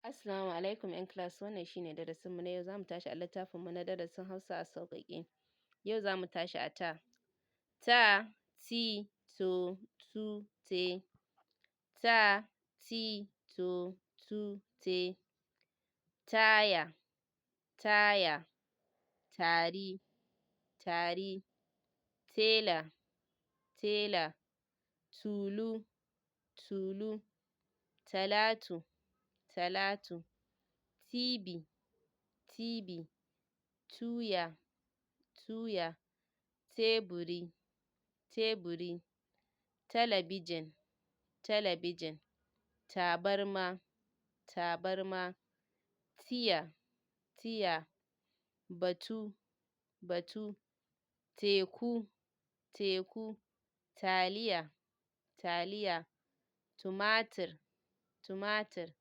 Assalamu alaikum ‘yan class, wannan shi ne darasinmu na yau. Za mu tashi a littafinmu na darasin Hausa a sauƙaƙe. Yau za mu tashi a ta. Ta, ti, to, tu, te. Ta, ti, to, tu, te. Taya, taya, tari, tari, tela, tela, tulu, tulu, talatu, talatu, tibi, tibi, tuya, tuya, teburi, teburi, talabijin, talabijin, tabarma, tabarma, tiya, tiya, batu, batu, teku, teku, taliya, taliya, tumatir, tumatir.